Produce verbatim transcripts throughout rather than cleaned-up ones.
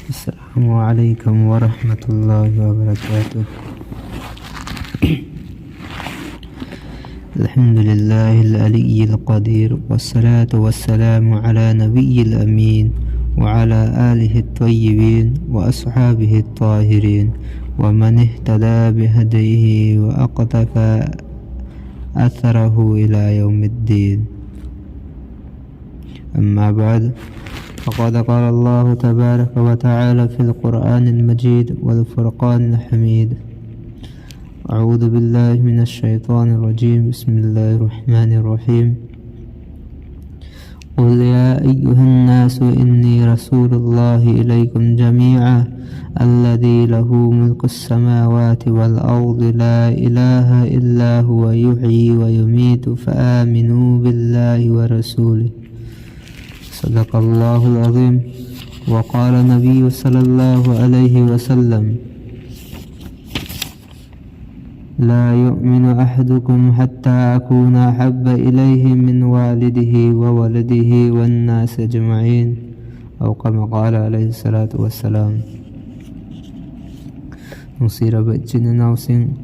السلام عليكم ورحمة الله وبركاته. الحمد لله العلي القدير، والصلاة والسلام على نبي الأمين، وعلى آله الطيبين وأصحابه الطاهرين، ومن اهتدى بهديه واقتفى أثره إلى يوم الدين. أما بعد، فقد قال الله تبارك وتعالى في القرآن المجيد والفرقان الحميد: أعوذ بالله من الشيطان الرجيم. بسم الله الرحمن الرحيم. قل يا أيها الناس إني رسول الله إليكم جميعا الذي له ملك السماوات والأرض لا إله إلا هو يحيي ويميت فآمنوا بالله ورسوله. صدق الله العظيم. وقال النبي صلى الله عليه وسلم: لا يؤمن أحدكم حتى أكون أحب إليه من والده وولده والناس أجمعين، أو كما قال عليه الصلاة والسلام. ꯅꯨꯡꯁꯤꯔꯕ ꯏꯆꯤꯟ ꯏꯅꯥꯎꯁꯤꯡ,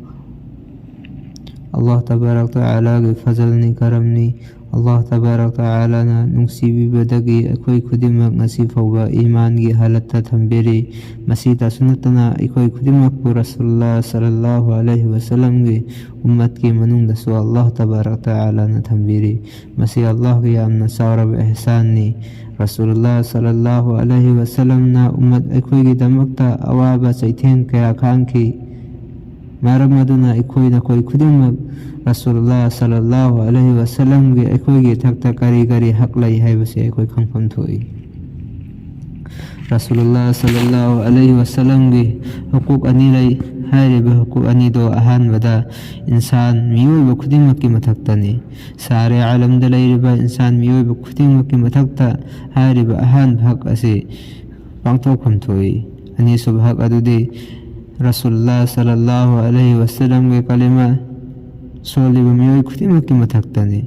ꯑꯜꯂꯥꯍ ꯇꯕꯥꯔꯛ ꯇꯥꯂꯥꯒꯤ ꯐꯖꯜꯅꯤ, ꯀꯔꯝꯅꯤ꯫ ꯑꯜꯂꯥꯍ ꯇꯕꯥꯔꯛ ꯇꯥꯂꯥꯅ ꯅꯨꯡꯁꯤꯕꯤꯕꯗꯒꯤ ꯑꯩꯈꯣꯏ ꯈꯨꯗꯤꯡꯃꯛ ꯉꯁꯤ ꯐꯥꯎꯕ ꯏꯃꯥꯟꯒꯤ ꯍꯥꯂꯠꯇ ꯊꯝꯕꯤꯔꯤ꯫ ꯃꯁꯤꯇꯁꯨ ꯅꯠꯇꯅ ꯑꯩꯈꯣꯏ ꯈꯨꯗꯤꯡꯃꯛꯄꯨ ꯔꯁꯨꯜꯂꯥ ꯁꯜꯂꯜꯂꯥꯍꯨ ꯑꯂꯩꯍꯤ ꯋꯁꯜꯂꯝꯒꯤ ꯎꯝꯃꯠꯀꯤ ꯃꯅꯨꯡꯗꯁꯨ ꯑꯜꯂꯥꯍ ꯇꯕꯥꯔꯛ ꯇꯥꯂꯥꯅ ꯊꯝꯕꯤꯔꯤ꯫ ꯃꯁꯤ ꯑꯜꯂꯥꯍꯒꯤ ꯌꯥꯝꯅ ꯆꯥꯎꯔꯕ ꯏꯍꯁꯥꯟꯅꯤ꯫ ꯔꯁꯨꯜꯂꯥ ꯁꯜꯂꯜꯂꯥꯍꯨ ꯑꯂꯩꯍꯤ ꯋꯁꯜꯂꯝꯅ ꯎꯝꯃꯠ ꯑꯩꯈꯣꯏꯒꯤꯗꯃꯛꯇ ꯑꯋꯥꯕ ꯆꯩꯊꯦꯡ ꯀꯌꯥ ꯈꯥꯡꯈꯤ꯫ ꯃꯔꯝ ꯑꯗꯨꯅ ꯑꯩꯈꯣꯏ ꯅꯈꯣꯏ ꯈꯨꯗꯤꯡꯃꯛ ꯔꯁꯨꯜꯂꯥ ꯁꯜꯂꯜꯂꯥꯍꯨ ꯑꯂꯩꯍꯤ ꯋꯁꯜꯂꯝꯒꯤ ꯑꯩꯈꯣꯏꯒꯤ ꯏꯊꯛꯇ ꯀꯔꯤ ꯀꯔꯤ ꯍꯛ ꯂꯩ ꯍꯥꯏꯕꯁꯤ ꯑꯩꯈꯣꯏ ꯈꯪꯐꯝ ꯊꯣꯛꯏ꯫ ꯔꯁꯨꯜꯂꯥ ꯁꯜꯂꯜꯂꯥꯍꯨ ꯑꯂꯩꯍꯤ ꯋꯁꯜꯂꯝꯒꯤ ꯍꯨꯀꯨꯛ ꯑꯅꯤ ꯂꯩ꯫ ꯍꯥꯏꯔꯤꯕ ꯍꯨꯀꯨꯛ ꯑꯅꯤꯗꯣ ꯑꯍꯥꯟꯕꯗ ꯏꯟꯁꯥꯟ ꯃꯤꯑꯣꯏꯕ ꯈꯨꯗꯤꯡꯃꯛꯀꯤ ꯃꯊꯛꯇꯅꯤ꯫ ꯁꯥꯔꯦ ꯑꯥꯂꯝꯗ ꯂꯩꯔꯤꯕ ꯏꯟꯁꯥꯟ ꯃꯤꯑꯣꯏꯕ ꯈꯨꯗꯤꯡꯃꯛꯀꯤ ꯃꯊꯛꯇ ꯍꯥꯏꯔꯤꯕ ꯑꯍꯥꯟꯕ ꯍꯛ ꯑꯁꯤ ꯄꯥꯡꯊꯣꯛꯐꯝ ꯊꯣꯛꯏ꯫ ꯑꯅꯤꯁꯨꯕ ꯍꯛ ꯑꯗꯨꯗꯤ ꯔꯁꯨꯜꯂꯥ ꯁꯜꯂꯜꯂꯥꯍꯨ ꯑꯂꯩꯍꯤ ꯋꯁꯜꯂꯝꯒꯤ ꯀꯂꯤꯃꯥ ꯁꯣꯜꯂꯤꯕ ꯃꯤꯑꯣꯏ ꯈꯨꯗꯤꯡꯃꯛꯀꯤ ꯃꯊꯛꯇꯅꯤ꯫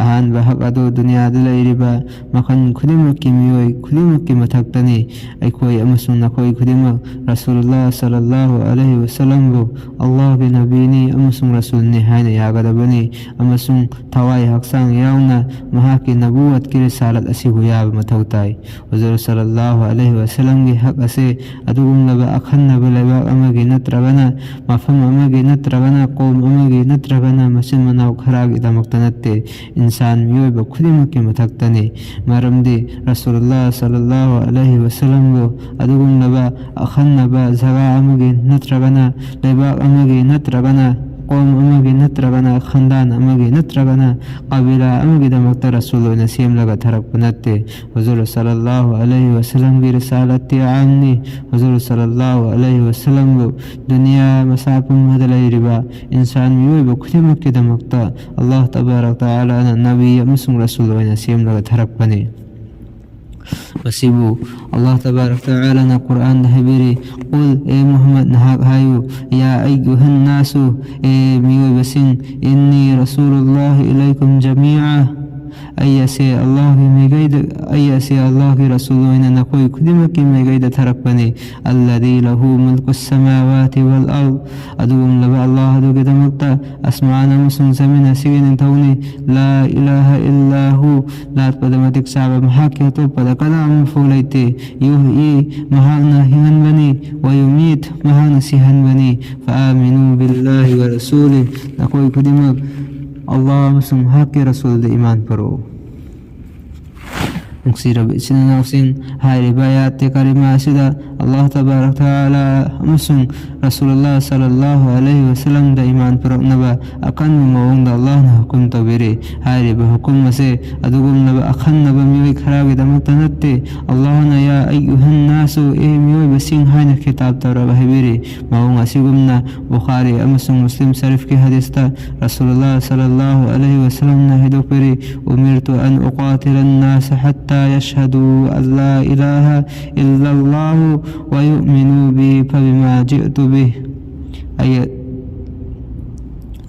ꯑꯍꯥꯟꯕ ꯍꯛ ꯑꯗꯨ ꯗꯨꯅꯤꯌꯥꯗ ꯂꯩꯔꯤꯕ ꯃꯈꯜ ꯈꯨꯗꯤꯡꯃꯛꯀꯤ ꯃꯤꯑꯣꯏ ꯈꯨꯗꯤꯡꯃꯛꯀꯤ ꯃꯊꯛꯇꯅꯤ꯫ ꯑꯩꯈꯣꯏ ꯑꯃꯁꯨꯡ ꯅꯈꯣꯏ ꯈꯨꯗꯤꯡꯃꯛ ꯔꯁꯨꯂꯨꯜꯂꯥꯍ ꯁꯜꯂꯜꯂꯥꯍꯨ ꯑꯂꯩꯍꯤ ꯋꯁꯜꯂꯝꯕꯨ ꯑꯜꯂꯥꯍꯒꯤ ꯅꯕꯤꯅꯤ ꯑꯃꯁꯨꯡ ꯔꯁꯨꯜꯅꯤ ꯍꯥꯏꯅ ꯌꯥꯒꯗꯕꯅꯤ, ꯑꯃꯁꯨꯡ ꯊꯋꯥꯏ ꯍꯛꯆꯥꯡ ꯌꯥꯎꯅ ꯃꯍꯥꯛꯀꯤ ꯅꯕꯨꯋꯠꯀꯤ ꯔꯤꯁꯥꯂꯠ ꯑꯁꯤꯕꯨ ꯌꯥꯕ ꯃꯊꯧ ꯇꯥꯏ꯫ ꯍꯨꯖꯨꯔ ꯁꯜꯂꯜꯂꯥꯍꯨ ꯑꯂꯩꯍꯤ ꯋꯁꯜꯂꯝꯒꯤ ꯍꯛ ꯑꯁꯦ ꯑꯗꯨꯒꯨꯝꯂꯕ ꯑꯈꯟꯅꯕ ꯂꯩꯕꯥꯛ ꯑꯃꯒꯤ ꯅꯠꯇ꯭ꯔꯒꯅ ꯃꯐꯝ ꯑꯃꯒꯤ ꯅꯠꯇ꯭ꯔꯒꯅ ꯀꯣꯝ ꯑꯃꯒꯤ ꯅꯠꯇ꯭ꯔꯒꯅ ꯃꯆꯤꯟ ꯃꯅꯥꯎ ꯈꯔꯒꯤꯗꯃꯛꯇ ꯅꯠꯇꯦ, ꯏꯟꯁꯥꯟ ꯃꯤꯑꯣꯏꯕ ꯈꯨꯗꯤꯡꯃꯛꯀꯤ ꯃꯊꯛꯇꯅꯤ꯫ ꯃꯔꯝꯗꯤ ꯔꯁꯨꯂꯨꯜꯂꯥꯍ ꯁꯜꯂꯜꯂꯥꯍꯨ ꯑꯂꯩꯍꯤ ꯋꯁꯜꯂꯝꯕꯨ ꯑꯗꯨꯒꯨꯝꯂꯕ ꯑꯈꯟꯅꯕ ꯖꯒꯥ ꯑꯃꯒꯤ ꯅꯠꯇ꯭ꯔꯒꯅ ꯂꯩꯕꯥꯛ ꯑꯃꯒꯤ ꯅꯠꯇ꯭ꯔꯒꯅ ꯀꯣꯝ ꯑꯃꯒꯤ ꯅꯠꯇ꯭ꯔꯒꯅ ꯈꯟꯗꯥꯟ ꯑꯃꯒꯤ ꯅꯠꯇ꯭ꯔꯒꯅ ꯀꯕꯤꯂꯥ ꯑꯃꯒꯤꯗꯃꯛꯇ ꯔꯁꯨꯜ ꯑꯣꯏꯅ ꯁꯦꯝꯂꯒ ꯊꯥꯔꯛꯄ ꯅꯠꯇꯦ꯫ ꯍꯨꯖꯨꯔ ꯁꯜꯂꯜꯂꯥꯍꯨ ꯑꯂꯩꯍꯤ ꯋꯁꯜꯂꯝꯒꯤ ꯔꯤꯁꯥꯂꯠꯇꯤ ꯑꯥꯝꯅꯤ꯫ ꯍꯨꯖꯨꯔ ꯁꯜꯂꯜꯂꯥꯍꯨ ꯑꯂꯩꯍꯤ ꯋꯁꯜꯂꯝꯕꯨ ꯗꯨꯅꯤꯌꯥ ꯃꯁꯥ ꯄꯨꯝꯕꯗ ꯂꯩꯔꯤꯕ ꯏꯟꯁꯥꯟ ꯃꯤꯑꯣꯏꯕ ꯈꯨꯗꯤꯡꯃꯛꯀꯤꯗꯃꯛꯇ ꯑꯜꯂꯥꯍ ꯇꯕꯥꯔꯛ ꯇꯥꯂꯥꯅ ꯅꯕꯤ ꯑꯃꯁꯨꯡ ꯔꯁꯨꯜ ꯑꯣꯏꯅ ꯁꯦꯝꯂꯒ ꯊꯥꯔꯛꯄꯅꯤ꯫ ꯃꯁꯤꯕꯨ ꯑꯜꯂꯥꯍ ꯇꯕꯥꯔꯛ ꯇꯥꯂꯥꯅ ꯀꯨꯔꯑꯥꯟꯗ ꯍꯥꯏꯕꯤꯔꯤ, "ꯀꯨꯜ, ꯑꯦ ꯃꯨꯍꯝꯃꯗ, ꯅꯍꯥꯛ ꯍꯥꯏꯌꯨ, ꯌꯥ ꯑꯩꯌꯨꯍꯟ ꯅꯥꯁꯨ, ꯑꯦ ꯃꯤꯑꯣꯏꯕꯁꯤꯡ, ꯏꯟꯅꯤ ꯔꯁꯨꯂꯨꯜꯂꯥꯍꯤ ꯏꯂꯩꯀꯨꯝ ꯖꯃꯤꯑ, ꯑꯩ ꯑꯁꯦ ꯑꯜꯂꯥꯍꯒꯤ ꯃꯥꯏꯀꯩꯗ, ꯑꯩ ꯑꯁꯦ ꯑꯜꯂꯥꯍꯒꯤ ꯔꯁꯨꯜ ꯑꯣꯏꯅ ꯅꯈꯣꯏ ꯈꯨꯗꯤꯡꯃꯛꯀꯤ ꯃꯥꯏꯀꯩꯗ ꯊꯥꯔꯛꯄꯅꯤ꯫ ꯑꯜꯂꯗꯤ ꯂꯍꯨ ꯃꯨꯜꯀꯨ ꯁꯃꯥꯋꯥꯇꯤ ꯋꯜ ꯑꯔꯗ, ꯑꯗꯨꯒꯨꯝꯂꯕ ꯑꯜꯂꯥꯍ ꯑꯗꯨꯒꯤꯗꯃꯛꯇ ꯑꯁꯃꯥꯟ ꯑꯃꯁꯨꯡ ꯖꯃꯤꯟ ꯑꯁꯤꯒꯤ ꯅꯤꯡꯊꯧꯅꯤ꯫ ꯂꯥ ꯏꯂꯥꯍ ꯏꯜꯂꯥꯍꯨ, ꯂꯥꯠꯄꯗ ꯃꯇꯤꯛ ꯆꯥꯕ ꯃꯍꯥꯛꯀꯤ ꯑꯇꯣꯞꯄꯗ ꯀꯅꯥ ꯑꯃꯐꯥꯎ ꯂꯩꯇꯦ꯫ ꯌꯨꯍꯌꯤ, ꯃꯍꯥꯛꯅ ꯍꯤꯡꯍꯟꯕꯅꯤ꯫ ꯋꯌꯨꯃꯤꯠ, ꯃꯍꯥꯛꯅ ꯁꯤꯍꯟꯕꯅꯤ꯫ ꯐꯥꯃꯤꯅꯨ ꯕꯤꯜꯂꯥꯍꯤ ꯋ ꯔꯁꯨꯂꯤ, ꯅꯈꯣꯏ ꯈꯨꯗꯤꯡꯃꯛ ꯑꯜꯂꯥꯍ ꯑꯃꯁꯨꯡ ꯃꯍꯥꯛꯀꯤ ꯔꯁꯨꯜꯗ ꯏꯃꯥꯟ ꯄꯨꯔꯛꯎ"꯫ ꯅꯨꯡꯁꯤꯔꯕ ꯏꯆꯤꯟ ꯏꯅꯥꯎꯁꯤꯡ, ꯍꯥꯏꯔꯤꯕ ꯑꯥꯌꯥꯠꯇꯦ ꯀꯔꯤꯃꯥ ꯑꯁꯤꯗ ꯑꯜꯂꯥꯍ ꯇꯕꯥꯔꯛ ꯇꯥꯂꯥ ꯑꯃꯁꯨꯡ ꯔꯁꯨꯂꯨꯜꯂꯥꯍ ꯁꯜꯂꯜꯂꯥꯍꯨ ꯑꯂꯩꯍꯤ ꯋꯁꯜꯂꯝꯗ ꯏꯃꯥꯟ ꯄꯨꯔꯛꯅꯕ ꯑꯀꯟꯕ ꯃꯑꯣꯡꯗ ꯑꯜꯂꯥꯍꯅ ꯍꯨꯀꯨꯝ ꯇꯧꯕꯤꯔꯤ꯫ ꯍꯥꯏꯔꯤꯕ ꯍꯨꯀꯨꯝ ꯑꯁꯦ ꯑꯗꯨꯒꯨꯝꯂꯕ ꯑꯈꯟꯅꯕ ꯃꯤꯑꯣꯏ ꯈꯔꯒꯤꯗꯃꯛꯇ ꯅꯠꯇꯦ꯫ ꯑꯜꯂꯥꯍꯅ "ꯌꯥ ꯑꯩꯌꯨꯍꯟ ꯅꯥꯁꯨ, ꯑꯦ ꯃꯤꯑꯣꯏꯕꯁꯤꯡ" ꯍꯥꯏꯅ ꯈꯤꯇꯥꯕ ꯇꯧꯔꯒ ꯍꯥꯏꯕꯤꯔꯤ꯫ ꯃꯑꯣꯡ ꯑꯁꯤꯒꯨꯝꯅ ꯕꯨꯈꯥꯔꯤ ꯑꯃꯁꯨꯡ ꯃꯨꯁꯂꯤꯝ ꯁꯔꯤꯐꯀꯤ ꯍꯗꯤꯁꯇ ꯔꯁꯨꯂꯨꯜꯂꯥꯍ ꯁꯜꯂꯜꯂꯥꯍꯨ ꯑꯂꯩꯍꯤ ꯋꯁꯜꯂꯝꯅ ꯍꯥꯏꯗꯣꯛꯄꯤꯔꯤ, "ꯎꯃꯤꯔꯇꯨ ꯑꯟ ꯎꯀꯥꯇꯤꯂꯟ ꯅꯥꯁ ꯍꯠꯇꯥ ꯌꯁꯍꯗꯨ ꯑꯜꯂꯥ ꯏꯂꯥꯍ ꯏꯜꯂꯜꯂꯥꯍꯨ ꯋ ꯌꯨꯃꯤꯅꯨ ꯕꯤ ꯐꯕꯤꯃꯥ ꯖꯤꯑꯇꯨ ꯕꯤ"꯫ ꯑꯩ,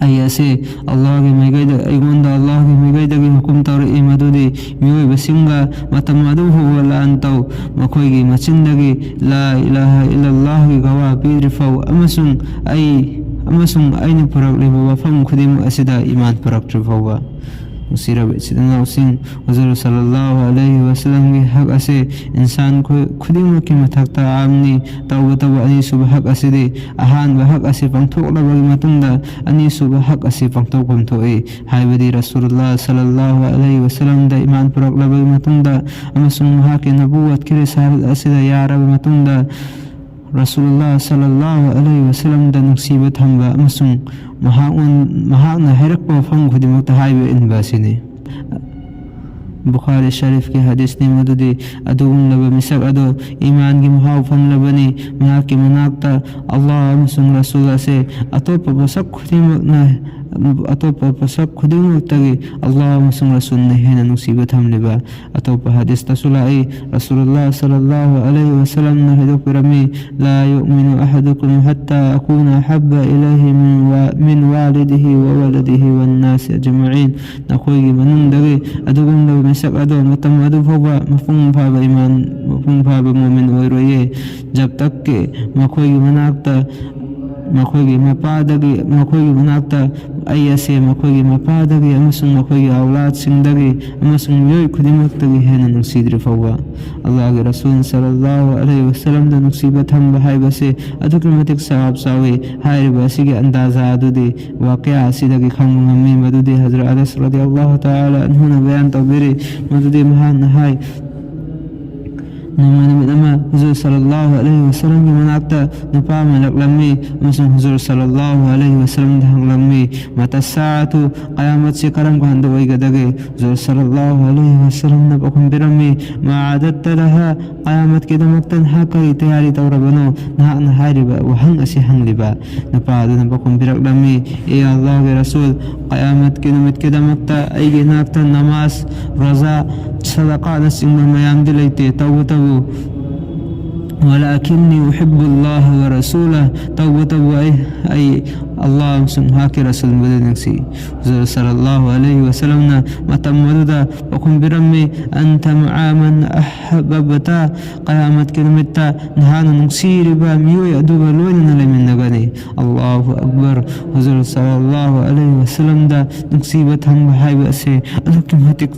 ꯑꯩ ꯑꯁꯤ ꯑꯜꯂꯥꯍꯒꯤ ꯃꯥꯏꯀꯩꯗ, ꯑꯩꯉꯣꯟꯗ ꯑꯜꯂꯥꯍꯒꯤ ꯃꯥꯏꯀꯩꯗꯒꯤ ꯍꯨꯀꯨꯝ ꯇꯧꯔꯛꯏ ꯃꯗꯨꯗꯤ ꯃꯤꯑꯣꯏꯕꯁꯤꯡꯒ ꯃꯇꯝ ꯑꯗꯨ ꯐꯥꯎꯕ ꯂꯥꯟ ꯇꯧ, ꯃꯈꯣꯏꯒꯤ ꯃꯆꯤꯟꯗꯒꯤ ꯂꯥ ꯏꯂꯥꯍ ꯏꯜꯂꯜꯂꯥꯍꯒꯤ ꯒꯋꯥ ꯄꯤꯗ꯭ꯔꯤ ꯐꯥꯎ ꯑꯃꯁꯨꯡ ꯑꯩ, ꯑꯃꯁꯨꯡ ꯑꯩꯅ ꯄꯨꯔꯛꯂꯤꯕ ꯋꯥꯐꯝ ꯈꯨꯗꯤꯡꯃꯛ ꯑꯁꯤꯗ ꯏꯃꯥꯟ ꯄꯨꯔꯛꯇ꯭ꯔꯤ ꯐꯥꯎꯕ꯫ ꯅꯨꯡꯁꯤꯔꯕ ꯏꯆꯤꯟ ꯏꯅꯥꯎꯁꯤꯡ, ꯍꯨꯖꯨꯔ ꯁꯜꯂꯜꯂꯥꯍꯨ ꯑꯂꯩꯍꯤ ꯋꯁꯜꯂꯝꯒꯤ ꯍꯛ ꯑꯁꯤ ꯏꯟꯁꯥꯟ ꯈꯨ-, ꯈꯨꯗꯤꯡꯃꯛꯀꯤ ꯃꯊꯛꯇ ꯑꯥꯝꯅꯤ꯫ ꯇꯧꯕꯇꯕꯨ ꯑꯅꯤꯁꯨꯕ ꯍꯛ ꯑꯁꯤꯗꯤ ꯑꯍꯥꯟꯕ ꯍꯛ ꯑꯁꯤ ꯄꯥꯡꯊꯣꯛꯂꯕꯒꯤ ꯃꯇꯨꯡꯗ ꯑꯅꯤꯁꯨꯕ ꯍꯛ ꯑꯁꯤ ꯄꯥꯡꯊꯣꯛꯐꯝ ꯊꯣꯛꯏ꯫ ꯍꯥꯏꯕꯗꯤ ꯔꯁꯨꯂꯨꯜꯂꯥꯍ ꯁꯜꯂꯜꯂꯥꯍꯨ ꯑꯂꯩꯍꯤ ꯋꯁꯜꯂꯝꯗ ꯏꯃꯥꯟ ꯄꯨꯔꯛꯂꯕꯒꯤ ꯃꯇꯨꯡꯗ ꯑꯃꯁꯨꯡ ꯃꯍꯥꯛꯀꯤ ꯅꯕꯨꯋꯠꯀꯤ ꯔꯤꯁꯥꯂꯠ ꯑꯁꯤꯗ ꯌꯥꯔꯕ ꯃꯇꯨꯡꯗ, ꯔꯁꯨꯂꯨꯜꯂꯥꯍ ꯁꯜꯂꯜꯂꯥꯍꯨ ꯑꯂꯩꯍꯤ ꯋꯁꯜꯂꯝꯗ ꯅꯨꯡꯁꯤꯕ ꯊꯝꯕ ꯑꯃꯁꯨꯡ ꯃꯍꯥꯛꯉꯣꯟ-, ꯃꯍꯥꯛꯅ ꯍꯥꯏꯔꯛꯄ ꯋꯥꯐꯝ ꯈꯨꯗꯤꯡꯃꯛꯇ ꯍꯥꯏꯕ ꯏꯟꯕ ꯑꯁꯤꯅꯤ꯫ ꯕꯨꯈꯥꯔꯤ ꯁꯔꯤꯐꯀꯤ ꯍꯗꯤꯁꯅꯤ ꯃꯗꯨꯗꯤ ꯑꯗꯨꯒꯨꯝꯂꯕ ꯃꯤꯁꯛ ꯑꯗꯨ ꯏꯃꯥꯟꯒꯤ ꯃꯍꯥꯎ ꯐꯪꯂꯕꯅꯤ꯫ ꯃꯍꯥꯛꯀꯤ ꯃꯅꯥꯛꯇ ꯑꯜꯂꯥꯍ ꯑꯃꯁꯨꯡ ꯔꯁꯨꯜ ꯑꯁꯤ ꯑꯇꯣꯞꯄ ꯄꯣꯠꯁꯛ ꯈꯨꯗꯤꯡꯃꯛꯅ, ꯑꯇꯣꯞꯄ ꯄꯣꯠꯁꯛ ꯈꯨꯗꯤꯡꯃꯛꯇꯒꯤ ꯑꯜꯂꯥꯍ ꯑꯃꯁꯨꯡ ꯔꯁꯨꯜꯅ ꯍꯦꯟꯅ ꯅꯨꯡꯁꯤꯕ ꯊꯝꯂꯤꯕ꯫ ꯑꯇꯣꯞꯄ ꯍꯗꯤꯁꯇꯁꯨ ꯂꯥꯛꯏ, ꯔꯁꯨꯂꯨꯜꯂꯥꯍ ꯁꯜꯂꯜꯂꯥꯍꯨ ꯑꯂꯩꯍꯤ ꯋꯁꯜꯂꯝꯅ ꯍꯥꯏꯗꯣꯛꯄꯤꯔꯝꯃꯤ, "لا يؤمن أحدكم حتى أكون أحب إليه من وا-، من والده وولده والناس أجمعين." ꯅꯈꯣꯏꯒꯤ ꯃꯅꯨꯡꯗꯒꯤ ꯑꯗꯨꯒꯨꯝꯂꯕ ꯃꯤꯁꯛ ꯑꯗꯣ ꯃꯇꯝ ꯑꯗꯨ ꯐꯥꯎꯕ ꯃꯄꯨꯡ ꯐꯥꯕ ꯏꯃꯥꯟ, ꯃꯄꯨꯡ ꯐꯥꯕ ꯃꯣꯃꯤꯟ ꯑꯣꯏꯔꯣꯏꯌꯦ꯫ ꯖꯕ ꯇꯛ ꯀꯤ ꯃꯈꯣꯏꯒꯤ ꯃꯅꯥꯛꯇ, ꯃꯈꯣꯏꯒꯤ ꯃꯄꯥꯗꯒꯤ, ꯃꯈꯣꯏꯒꯤ ꯃꯅꯥꯛꯇ ꯑꯩ ꯑꯁꯦ ꯃꯈꯣꯏꯒꯤ ꯃꯄꯥꯗꯒꯤ ꯑꯃꯁꯨꯡ ꯃꯈꯣꯏꯒꯤ ꯑꯧꯂꯥꯗꯁꯤꯡꯗꯒꯤ ꯑꯃꯁꯨꯡ ꯃꯤꯑꯣꯏ ꯈꯨꯗꯤꯡꯃꯛꯇꯒꯤ ꯍꯦꯟꯅ ꯅꯨꯡꯁꯤꯗ꯭ꯔꯤ ꯐꯥꯎꯕ꯫ ꯑꯜꯂꯥꯍꯒꯤ ꯔꯁꯨꯜ ꯁꯜꯂꯜꯂꯥꯍꯨ ꯑꯂꯩꯍꯤ ꯋꯁꯜꯂꯝꯗ ꯅꯨꯡꯁꯤꯕ ꯊꯝꯕ ꯍꯥꯏꯕꯁꯤ ꯑꯗꯨꯛꯀꯤ ꯃꯇꯤꯛ ꯁꯋꯥꯕ ꯆꯥꯎꯏ꯫ ꯍꯥꯏꯔꯤꯕ ꯑꯁꯤꯒꯤ ꯑꯟꯗꯥꯖꯥ ꯑꯗꯨꯗꯤ ꯋꯥꯀꯤꯌꯥ ꯑꯁꯤꯗꯒꯤ ꯈꯪꯕ ꯉꯝꯃꯤ, ꯃꯗꯨꯗꯤ ꯍꯖꯔꯠ ꯑꯅꯁ ꯔꯗꯤꯌꯜꯂꯥꯍꯨ ꯇꯥꯂꯥ ꯑꯟꯍꯨꯅ ꯕꯌꯥꯟ ꯇꯧꯕꯤꯔꯤ, ꯃꯗꯨꯗꯤ ꯃꯍꯥꯛꯅ ꯍꯥꯏ, ꯅꯣꯡꯃ ꯅꯨꯃꯤꯠ ꯑꯃ ꯍꯨꯖꯨꯔ ꯁꯜꯂꯜꯂꯥꯍꯨ ꯑꯂꯩꯍꯤ ꯋꯁꯜꯂꯝꯒꯤ ꯃꯅꯥꯛꯇ ꯅꯨꯄꯥ ꯑꯃ ꯂꯥꯛꯂꯝꯃꯤ ꯑꯃꯁꯨꯡ ꯍꯨꯖꯨꯔ ꯁꯜꯂꯜꯂꯥꯍꯨ ꯑꯂꯩꯍꯤ ꯋꯁꯜꯂꯝꯗ ꯍꯪꯂꯝꯃꯤ, "ꯃꯇꯥ ꯁꯥꯑꯇꯨ, ꯀꯌꯥꯃꯠꯁꯤ ꯀꯔꯝ ꯀꯥꯟꯗ ꯑꯣꯏꯒꯗꯒꯦ?" ꯍꯨꯖꯨꯔ ꯁꯜꯂꯜꯂꯥꯍꯨ ꯑꯂꯩꯍꯤ ꯋꯁꯜꯂꯝꯅ ꯄꯥꯎꯈꯨꯝ ꯄꯤꯔꯝꯃꯤ, "ꯃꯥ ꯑꯗꯠꯇ ꯂꯍꯥ, ꯀꯌꯥꯃꯠꯀꯤꯗꯃꯛꯇ ꯅꯍꯥꯛ ꯀꯔꯤ ꯇꯌꯥꯔꯤ ꯇꯧꯔꯕꯅꯣ?" ꯅꯍꯥꯛꯅ ꯍꯥꯏꯔꯤꯕ ꯋꯥꯍꯪ ꯑꯁꯤ ꯍꯪꯂꯤꯕ ꯅꯨꯄꯥ ꯑꯗꯨꯅ ꯄꯥꯎꯈꯨꯝ ꯄꯤꯔꯛꯂꯝꯃꯤ, "ꯑꯦ ꯑꯜꯂꯥꯍꯒꯤ ꯔꯁꯨꯜ, ꯀꯌꯥꯃꯠꯀꯤ ꯅꯨꯃꯤꯠꯀꯤꯗꯃꯛꯇ ꯑꯩꯒꯤ ꯏꯅꯥꯛꯇ ꯅꯃꯥꯖ, ꯔꯣꯖꯥ, ꯁꯗꯀꯥꯅꯆꯤꯡꯕ ꯃꯌꯥꯝꯗꯤ ꯂꯩꯇꯦ꯫ ꯇꯧꯕꯇꯕꯨ, ولكني أحب الله ورسوله, ꯇꯧꯕꯇꯕꯨ ꯑꯩ, ꯑꯩ ꯑꯜꯂꯥꯍ ꯑꯃꯁꯨꯡ ꯃꯍꯥꯛꯀꯤ ꯔꯁꯨꯜꯕꯨꯗꯤ ꯅꯨꯡꯁꯤ꯫ ꯍꯨꯖꯨꯔ ꯁꯜꯂꯜꯂꯥꯍꯨ ꯑꯂꯩꯍꯤ ꯋꯥꯁꯜꯂꯝꯅ ꯃꯇꯝ ꯑꯗꯨꯗ ꯄꯥꯎꯈꯨꯝ ꯄꯤꯔꯝꯃꯤ, "ꯑꯟꯇ ꯃꯥ ꯃꯟ ꯑꯍꯕꯕꯇ", ꯀꯌꯥꯃꯠꯀꯤ ꯅꯨꯃꯤꯠꯇ ꯅꯍꯥꯛꯅ ꯅꯨꯡꯁꯤꯔꯤꯕ ꯃꯤꯑꯣꯏ ꯑꯗꯨꯒ ꯂꯣꯏꯅꯅ ꯂꯩꯃꯤꯟꯅꯒꯅꯤ꯫ ꯑꯜꯂꯥꯍꯨ ꯑꯛꯕꯔ! ꯍꯨꯖꯨꯔ ꯁꯜꯂꯜꯂꯥꯍꯨ ꯑꯂꯩꯍꯤ ꯋꯥꯁꯜꯂꯝꯗ ꯅꯨꯡꯁꯤꯕ ꯊꯝꯕ ꯍꯥꯏꯕ ꯑꯁꯤ ꯑꯗꯨꯛꯀꯤ ꯃꯇꯤꯛ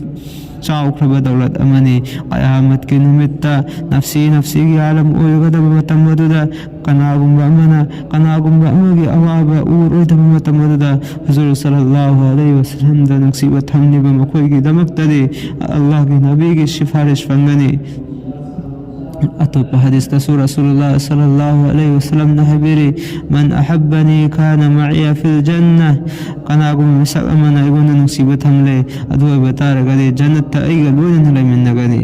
ꯆꯥꯎꯈ꯭ꯔꯕ ꯗꯧꯂꯠ ꯑꯃꯅꯤ꯫ ꯀꯌꯥꯃꯠꯀꯤ ꯅꯨꯃꯤꯠꯇ ꯅꯐꯁꯤ ꯅꯐꯁꯤꯒꯤ ꯑꯥꯂꯝ ꯑꯣꯏꯒꯗꯕ ꯃꯇꯝ ꯑꯗꯨꯗ ꯀꯅꯥꯒꯨꯝꯕ ꯑꯃꯅ ꯀꯅꯥꯒꯨꯝꯕ ꯑꯃꯒꯤ ꯑꯋꯥꯕ ꯎꯔꯣꯏꯗꯕ ꯃꯇꯝ ꯑꯗꯨꯗ ꯍꯨꯖꯨꯔ ꯁꯜꯂꯜꯂꯥꯍꯨ ꯑꯂꯩꯍꯤ ꯋꯥꯁꯜꯂꯝꯗ ꯅꯨꯡꯁꯤꯕ ꯊꯝꯂꯤꯕ ꯃꯈꯣꯏꯒꯤꯗꯃꯛꯇꯗꯤ ꯑꯜꯂꯥꯍꯒꯤ ꯅꯕꯤꯒꯤ ꯁꯤꯐꯥꯔꯤꯁ ꯐꯪꯒꯅꯤ꯫ ꯑꯇꯣꯞꯄ ꯍꯗꯤꯁꯇꯁꯨ ꯔꯁꯨꯂꯨꯜꯂꯥꯍ ꯁꯜꯂꯜꯂꯥꯍꯨ ꯑꯂꯩꯍꯤ ꯋꯥꯁꯜꯂꯝꯅ ꯍꯥꯏꯕꯤꯔꯤ, "ꯃꯟ ꯑꯍꯕꯅꯤ ꯀꯥꯅ ꯃꯥꯏꯌ ꯐꯤꯜ ꯖꯟꯅ", ꯀꯅꯥꯒꯨꯝꯕ ꯃꯤꯁꯛ ꯑꯃꯅ ꯑꯩꯉꯣꯟꯗ ꯅꯨꯡꯁꯤꯕ ꯊꯝꯂꯦ, ꯑꯗꯨ ꯑꯣꯏꯕ ꯇꯥꯔꯒꯗꯤ ꯖꯟꯅꯠꯇ ꯑꯩꯒ ꯂꯣꯏꯅꯅ ꯂꯩꯃꯤꯟꯅꯒꯅꯤ꯫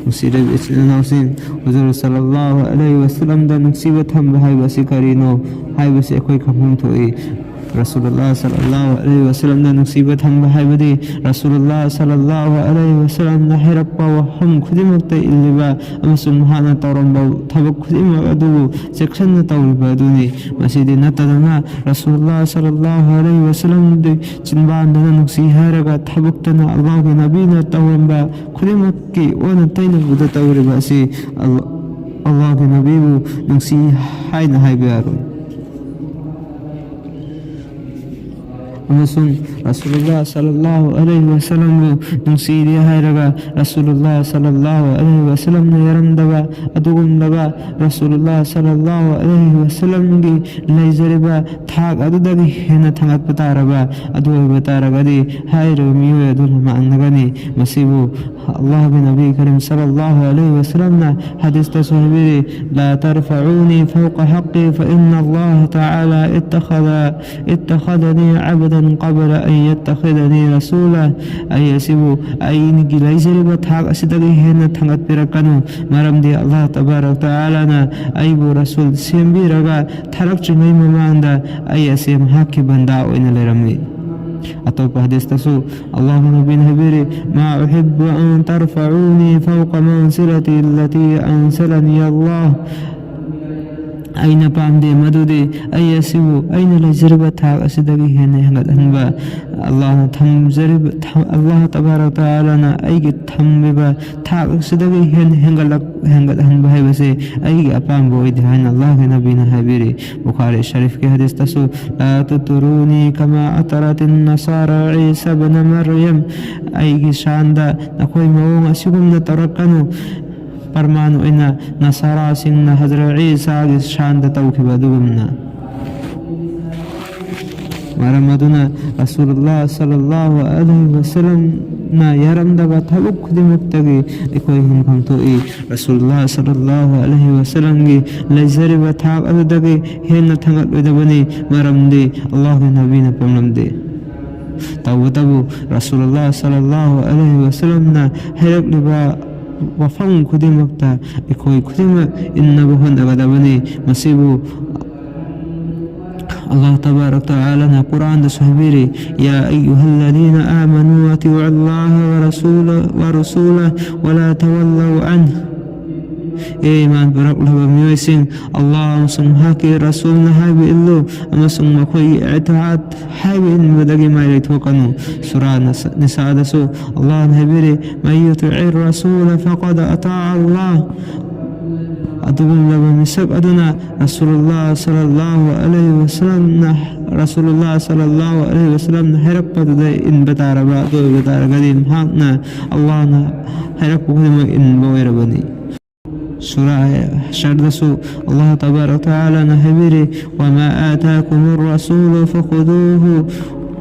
ꯅꯨꯡꯁꯤꯔꯕ ꯏꯆꯤꯜ ꯏꯅꯥꯎꯁꯤꯡ, ꯍꯨꯖꯨꯔ ꯁꯜꯂꯜꯂꯥꯍꯨ ꯑꯂꯩꯍꯤ ꯋꯥꯁꯜꯂꯝꯗ ꯅꯨꯡꯁꯤꯕ ꯊꯝꯕ ꯍꯥꯏꯕꯁꯤ ꯀꯔꯤꯅꯣ ꯍꯥꯏꯕꯁꯤ ꯑꯩꯈꯣꯏ ꯈꯪꯐꯝ ꯊꯣꯛꯏ꯫ ꯔꯁꯨꯂꯨꯜꯂꯥꯍ ꯁꯜꯂꯜꯂꯥꯍꯨ ꯑꯂꯩꯍꯤ ꯋꯥꯁꯜꯂꯝꯗ ꯅꯨꯡꯁꯤꯕ ꯊꯝꯕ ꯍꯥꯏꯕꯗꯤ ꯔꯁꯨꯂꯨꯜꯂꯥꯍ ꯁꯜꯂꯜꯂꯥꯍꯨ ꯑꯂꯩꯍꯤ ꯋꯥꯁꯜꯂꯝꯅ ꯍꯥꯏꯔꯛꯄ ꯋꯥꯐꯝ ꯈꯨꯗꯤꯡꯃꯛꯇ ꯏꯜꯂꯤꯕ ꯑꯃꯁꯨꯡ ꯃꯍꯥꯛꯅ ꯇꯧꯔꯝꯕ ꯊꯕꯛ ꯈꯨꯗꯤꯡꯃꯛ ꯑꯗꯨꯕꯨ ꯆꯦꯛꯁꯤꯟꯅ ꯇꯧꯔꯤꯕ ꯑꯗꯨꯅꯤ꯫ ꯃꯁꯤꯗꯤ ꯅꯠꯇꯗꯅ ꯔꯁꯨꯂꯨꯜꯂꯥꯍ ꯁꯜꯂꯜꯂꯥꯍꯨ ꯑꯂꯩꯍꯤ ꯋꯥꯁꯜꯂꯝꯗꯤ ꯆꯤꯟꯕꯥꯟꯗꯅ ꯅꯨꯡꯁꯤ ꯍꯥꯏꯔꯒ ꯊꯕꯛꯇꯅ ꯑꯜꯂꯥꯍꯒꯤ ꯅꯕꯤꯅ ꯇꯧꯔꯝꯕ ꯈꯨꯗꯤꯡꯃꯛꯀꯤ ꯑꯣꯟꯅ ꯇꯩꯅꯕꯗ ꯇꯧꯔꯤꯕ ꯑꯁꯤ ꯑꯜ-, ꯑꯜꯂꯥꯍꯒꯤ ꯅꯕꯤꯕꯨ ꯅꯨꯡꯁꯤ ꯍꯥꯏꯅ ꯍꯥꯏꯕ ꯌꯥꯔꯣꯏ꯫ ꯑꯃꯁꯨꯡ ꯔꯁꯨꯂꯨꯜꯂꯥꯍ ꯁꯜꯂꯜꯂꯥꯍꯨ ꯑꯂꯩꯍꯤ ꯋꯥꯁꯜꯂꯝꯕꯨ ꯅꯨꯡꯁꯤꯗꯦ ꯍꯥꯏꯔꯒ ꯔꯁꯨꯂꯨꯜꯂꯥꯍ ꯁꯜꯂꯜꯂꯥꯍꯨ ꯑꯂꯩꯍꯤ ꯋꯥꯁꯜꯂꯝꯅ ꯌꯥꯔꯝꯗꯕ ꯑꯗꯨꯒꯨꯝꯂꯕ ꯔꯁꯨꯂꯨꯜꯂꯥꯍ ꯁꯜꯂꯜꯂꯥꯍꯨ ꯑꯂꯩꯍꯤ ꯋꯥꯁꯜꯂꯝꯒꯤ ꯂꯩꯖꯔꯤꯕ ꯊꯥꯛ ꯑꯗꯨꯗꯒꯤ ꯍꯦꯟꯅ ꯊꯥꯡꯒꯠꯄ ꯇꯥꯔꯕ ꯑꯗꯨ ꯑꯣꯏꯕ ꯇꯥꯔꯒꯗꯤ ꯍꯥꯏꯔꯤꯕ ꯃꯤꯑꯣꯏ ꯑꯗꯨꯅ ꯃꯥꯡꯂꯒꯅꯤ꯫ ꯃꯁꯤꯕꯨ ꯑꯜꯂꯥꯍꯒꯤ ꯅꯕꯤ ꯀꯔꯤꯝ ꯁꯜꯂꯜꯂꯥꯍꯨ ꯑꯂꯩꯍꯤ ꯋꯥꯁꯜꯂꯝꯅ ꯍꯗꯤꯁꯇꯁꯨ ꯍꯥꯏꯕꯤꯔꯤ, "لا ترفعوني فوق حقي فإن الله تعالى اتخذ، اتخذني عبدا قبل أن يتخذني رسولا"꯫ ꯑꯩ ꯑꯁꯤꯕꯨ ꯑꯩꯒꯤ ꯂꯩꯖꯔꯤꯕ ꯊꯥꯛ ꯑꯁꯤꯗꯒꯤ ꯍꯦꯟꯅ ꯊꯥꯡꯒꯠꯄꯤꯔꯛꯀꯅꯨ, ꯃꯔꯝꯗꯤ ꯑꯜꯂꯥꯍ ꯇꯕꯥꯔꯛ ꯇꯥꯂꯥꯅ ꯑꯩꯕꯨ ꯔꯁꯨꯜ ꯁꯦꯝꯕꯤꯔꯒ ꯊꯥꯔꯛꯇ꯭ꯔꯤꯉꯩ ꯃꯃꯥꯡꯗ ꯑꯩ ꯑꯁꯤ ꯃꯍꯥꯛꯀꯤ ꯕꯟꯗꯥ ꯑꯣꯏꯅ ꯂꯩꯔꯝꯃꯤ꯫ ꯑꯇꯣꯞꯄ ꯍꯗꯤꯁꯇꯁꯨ ꯑꯜꯂꯥꯍꯒꯤ ꯅꯕꯤꯅ ꯍꯥꯏꯕꯤꯔꯤ, "ما أحب أن ترفعوني فوق منزلتي التي أنزلني الله." ꯑꯩꯅ ꯄꯥꯝꯗꯦ ꯃꯗꯨꯗꯤ ꯑꯩ ꯑꯁꯤꯕꯨ ꯑꯩꯅ ꯂꯩꯖꯔꯤꯕ ꯊꯥꯛ ꯑꯁꯤꯗꯒꯤ ꯍꯦꯟꯅ ꯍꯦꯟꯒꯠꯍꯟꯕ꯫ ꯑꯜꯂꯥꯍꯅ ꯊꯝꯖꯔꯤꯕ, ꯊꯝ-, ꯑꯜꯂꯥꯍ ꯇꯕꯥꯔꯛ ꯇꯥꯂꯥꯅ ꯑꯩꯒꯤ ꯊꯝꯂꯤꯕ ꯊꯥꯛ ꯑꯁꯤꯗꯒꯤ ꯍꯦꯟꯅ ꯍꯦꯟꯒꯠꯂꯛ-, ꯍꯦꯟꯒꯠꯍꯟꯕ ꯍꯥꯏꯕꯁꯦ ꯑꯩꯒꯤ ꯑꯄꯥꯝꯕ ꯑꯣꯏꯗꯦ ꯍꯥꯏꯅ ꯑꯜꯂꯥꯍꯒꯤ ꯅꯕꯤꯅ ꯍꯥꯏꯕꯤꯔꯤ꯫ ꯕꯨꯈꯥꯔꯤ ꯁꯔꯤꯐꯀꯤ ꯍꯗꯤꯁꯇꯁꯨ, "لا تطروني كما أطرت النصارى عيسى ابن مريم"꯫ ꯑꯩꯒꯤ ꯁꯥꯟꯗ ꯅꯈꯣꯏ ꯃꯑꯣꯡ ꯑꯁꯤꯒꯨꯝꯅ ꯇꯧꯔꯛꯀꯅꯨ꯫ ꯄꯔꯃꯥꯟ ꯑꯣꯏꯅ ꯅꯁꯥꯔꯥꯁꯤꯡꯅ ꯍꯖꯔꯠ ꯏꯁꯥꯒꯤ ꯁꯥꯟꯗ ꯇꯧꯈꯤꯕ ꯑꯗꯨꯒꯨꯝꯅ꯫ ꯃꯔꯝ ꯑꯗꯨꯅ ꯔꯁꯨꯂꯨꯜꯂꯥꯍ ꯁꯜꯂꯜꯂꯥꯍꯨ ꯑꯂꯩꯍꯤ ꯋꯁꯜꯂꯝꯅ ꯌꯥꯔꯝꯗꯕ ꯊꯕꯛ ꯈꯨꯗꯤꯡꯃꯛꯇꯒꯤ ꯑꯩꯈꯣꯏ ꯍꯤꯡꯐꯝ ꯊꯣꯛꯏ꯫ ꯔꯁꯨꯂꯨꯜꯂꯥꯍ ꯁꯜꯂꯜꯂꯥꯍꯨ ꯑꯂꯩꯍꯤ ꯋꯁꯜꯂꯝꯒꯤ ꯂꯩꯖꯔꯤꯕ ꯊꯥꯛ ꯑꯗꯨꯗꯒꯤ ꯍꯦꯟꯅ ꯊꯥꯡꯒꯠꯂꯣꯏꯗꯕꯅꯤ, ꯃꯔꯝꯗꯤ ꯑꯜꯂꯥꯍꯒꯤ ꯅꯕꯤꯅ ꯄꯣꯛꯂꯝꯗꯦ꯫ ꯇꯧꯕꯇꯕꯨ ꯔꯁꯨꯂꯨꯜꯂꯥꯍ ꯁꯜꯂꯜꯂꯥꯍꯨ ꯑꯂꯩꯍꯤ ꯋꯁꯜꯂꯝꯅ ꯍꯥꯏꯔꯛꯂꯤꯕ ꯋꯥꯐꯝ ꯈꯨꯗꯤꯡꯃꯛꯇ ꯑꯩꯈꯣꯏ ꯈꯨꯗꯤꯡꯃꯛ ꯏꯟꯅꯕ ꯍꯣꯠꯅꯒꯗꯕꯅꯤ꯫ ꯃꯁꯤꯕꯨ ꯑꯜꯂꯥꯍ ꯇꯕꯥꯔꯛ ꯇꯥꯂꯥꯅ ꯀꯨꯔꯥꯟꯗꯁꯨ ꯍꯥꯏꯕꯤꯔꯤ, "يا أيها الذين آمنوا أطيعوا الله ورسوله، ورسوله ولا تولوا عنه"꯫ ꯑꯦ ꯏꯃꯥꯟ ꯄꯨꯔꯛꯂꯕ ꯃꯤꯑꯣꯏꯁꯤꯡ, ꯑꯜꯂꯥꯍ ꯑꯃꯁꯨꯡ ꯃꯍꯥꯛꯀꯤ ꯔꯁꯨꯜꯅ ꯍꯥꯏꯕ ꯏꯜꯂꯨ ꯑꯃꯁꯨꯡ ꯃꯈꯣꯏꯒꯤ ꯏꯇꯥꯑꯠ ꯍꯥꯏꯕ ꯏꯟꯕꯗꯒꯤ ꯃꯥꯏ ꯂꯩꯊꯣꯛꯀꯅꯨ꯫ ꯁꯨꯔꯥ ꯅꯁ-, ꯅꯤꯁꯥꯗꯁꯨ ꯑꯜꯂꯥꯍꯅ ꯍꯥꯏꯕꯤꯔꯤ, "من يطع الرسول فقد أطاع الله"꯫ ꯑꯗꯨꯒꯨꯝꯂꯕ ꯃꯤꯁꯛ ꯑꯗꯨꯅ ꯔꯁꯨꯂꯨꯜꯂꯥꯍ ꯁꯜꯂꯜꯂꯥꯍꯨ ꯑꯂꯩꯍꯤ ꯋꯁꯜꯂꯝꯅ, ꯔꯁꯨꯂꯨꯜꯂꯥꯍ ꯁꯜꯂꯜꯂꯥꯍꯨ ꯑꯂꯩꯍꯤ ꯋꯁꯜꯂꯝꯅ ꯍꯥꯏꯔꯛꯄꯗꯨꯗ ꯏꯟꯕ ꯇꯥꯔꯕ, ꯑꯗꯨ ꯑꯣꯏꯕ ꯇꯥꯔꯒꯗꯤ ꯃꯍꯥꯛꯅ ꯑꯜꯂꯥꯍꯅ ꯍꯥꯏꯔꯛꯄ ꯈꯨꯗꯤꯡꯃꯛ ꯏꯟꯕ ꯑꯣꯏꯔꯕꯅꯤ꯫ ꯁꯨꯔꯥ ꯍꯁꯔꯗꯁꯨ ꯑꯜꯂꯥꯍ ꯇꯕꯥꯔꯛ ꯇꯥꯂꯥꯅ ꯍꯥꯏꯕꯤꯔꯤ, "وما آتاكم الرسول فخذوه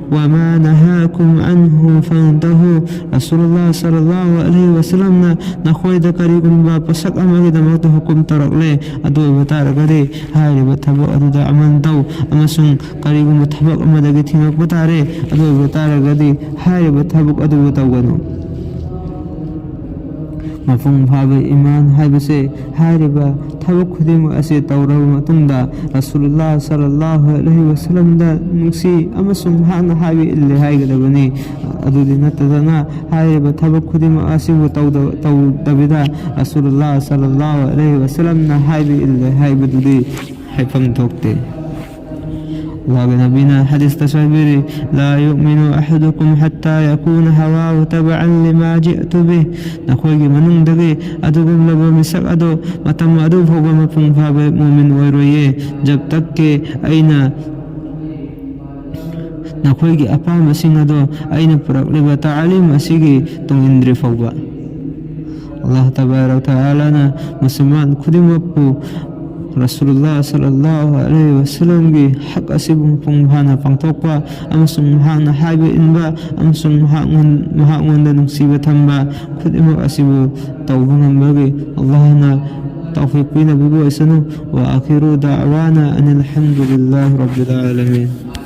وما نهاكم عنه فانتهوا"꯫ ꯔꯁꯨꯂꯨꯜꯂꯥꯍ ꯁꯜꯂꯜꯂꯥꯍꯨ ꯑꯂꯩꯍꯤ ꯋꯁꯜꯂꯝꯅ ꯅꯈꯣꯏꯗ ꯀꯔꯤꯒꯨꯝꯕ ꯄꯣꯠꯁꯛ ꯑꯃꯒꯤꯗꯃꯛꯇ ꯍꯨꯀꯨꯝ ꯇꯧꯔꯛꯂꯦ, ꯑꯗꯨ ꯑꯣꯏꯕ ꯇꯥꯔꯒꯗꯤ ꯍꯥꯏꯔꯤꯕ ꯊꯕꯛ ꯑꯗꯨꯗ ꯑꯃꯜ ꯇꯧ, ꯑꯃꯁꯨꯡ ꯀꯔꯤꯒꯨꯝꯕ ꯊꯕꯛ ꯑꯃꯗꯒꯤ ꯊꯤꯡꯉꯛꯄ ꯇꯥꯔꯦ, ꯑꯗꯨ ꯑꯣꯏꯕ ꯇꯥꯔꯒꯗꯤ ꯍꯥꯏꯔꯤꯕ ꯊꯕꯛ ꯑꯗꯨꯕꯨ ꯇꯧꯒꯅꯨ꯫ ꯃꯄꯨꯡ ꯐꯥꯕ ꯏꯃꯥꯟ ꯍꯥꯏꯕꯁꯦ ꯍꯥꯏꯔꯤꯕ ꯊꯕꯛ ꯈꯨꯗꯤꯡꯃꯛ ꯑꯁꯤ ꯇꯧꯔꯕ ꯃꯇꯨꯡꯗ ꯔꯁꯨꯂꯨꯜꯂꯥꯍ ꯁꯜꯂꯜꯂꯥꯍꯨ ꯑꯂꯩꯍꯤ ꯋꯥꯁꯜꯂꯝꯗ ꯅꯨꯡꯁꯤ ꯑꯃꯁꯨꯡ ꯃꯍꯥꯛꯅ ꯍꯥꯏꯕ ꯏꯜꯂꯦ ꯍꯥꯏꯒꯗꯕꯅꯤ꯫ ꯑꯗꯨꯗꯤ ꯅꯠꯇꯗꯅ ꯍꯥꯏꯔꯤꯕ ꯊꯕꯛ ꯈꯨꯗꯤꯡꯃꯛ ꯑꯁꯤꯕꯨ ꯇꯧꯗ-, ꯇꯧꯗꯕꯤꯗ ꯔꯁꯨꯂꯨꯜꯂꯥꯍ ꯁꯜꯂꯜꯂꯥꯍꯨ ꯑꯂꯩꯍꯤ ꯋꯥꯁꯜꯂꯝꯅ ꯍꯥꯏꯕ ꯏꯜꯂꯦ ꯍꯥꯏꯕꯗꯨꯗꯤ ꯍꯥꯏꯐꯝ ꯊꯣꯛꯇꯦ꯫ ꯑꯜꯂꯥꯍꯒꯤ ꯅꯕꯤꯅ ꯍꯗꯤꯁꯇꯁꯨ ꯍꯥꯏꯕꯤꯔꯤ, "لا يؤمن أحدكم حتى يكون هواه تبعا لما جئت به." ꯅꯈꯣꯏꯒꯤ ꯃꯅꯨꯡꯗꯒꯤ ꯑꯗꯨꯒꯨꯝꯂꯕ ꯃꯤꯁꯛ ꯑꯗꯨ ꯃꯇꯝ ꯑꯗꯨ ꯐꯥꯎꯕ ꯃꯄꯨꯡ ꯐꯥꯕ ꯃꯨꯃꯤꯟ ꯑꯣꯏꯔꯣꯏꯌꯦ, ꯖꯕ ꯇꯛ ꯀꯤ ꯑꯩꯅ ꯅꯈꯣꯏꯒꯤ ꯑꯄꯥꯝꯕꯁꯤꯡ ꯑꯗꯣ ꯑꯩꯅ ꯄꯨꯔꯛꯂꯤꯕ ꯇꯥꯂꯤꯝ ꯑꯁꯤꯒꯤ ꯇꯨꯡ ꯏꯟꯗ꯭ꯔꯤ ꯐꯥꯎꯕ꯫ ꯑꯜꯂꯥꯍ ꯇꯕꯥꯔꯛ ꯇꯥꯂꯥꯅ ꯃꯨꯁꯜꯃꯥꯟ ꯈꯨꯗꯤꯡꯃꯛꯄꯨ ꯔꯁꯨꯂꯨꯜꯂꯥꯍ ꯁꯜꯂꯜꯂꯥꯍꯨ ꯑꯂꯩꯍꯤ ꯋꯥꯁꯜꯂꯝꯒꯤ ꯍꯛ ꯑꯁꯤꯕꯨ ꯃꯄꯨꯡ ꯐꯥꯅ ꯄꯥꯡꯊꯣꯛꯄ ꯑꯃꯁꯨꯡ ꯃꯍꯥꯛꯅ ꯍꯥꯏꯕ ꯏꯟꯕ ꯑꯃꯁꯨꯡ ꯃꯍꯥꯛꯉꯣꯟ-, ꯃꯍꯥꯛꯉꯣꯟꯗ ꯅꯨꯡꯁꯤꯕ ꯊꯝꯕ ꯈꯨꯗꯤꯡꯃꯛ ꯑꯁꯤꯕꯨ ꯇꯧꯕ ꯉꯝꯕꯒꯤ ꯑꯜꯂꯥꯍꯅ ꯇꯧꯐꯤꯛ ꯄꯤꯅꯕꯤꯕ ꯑꯣꯏꯁꯅꯨ꯫ وآخر دعوانا أن الحمد لله رب العالمين.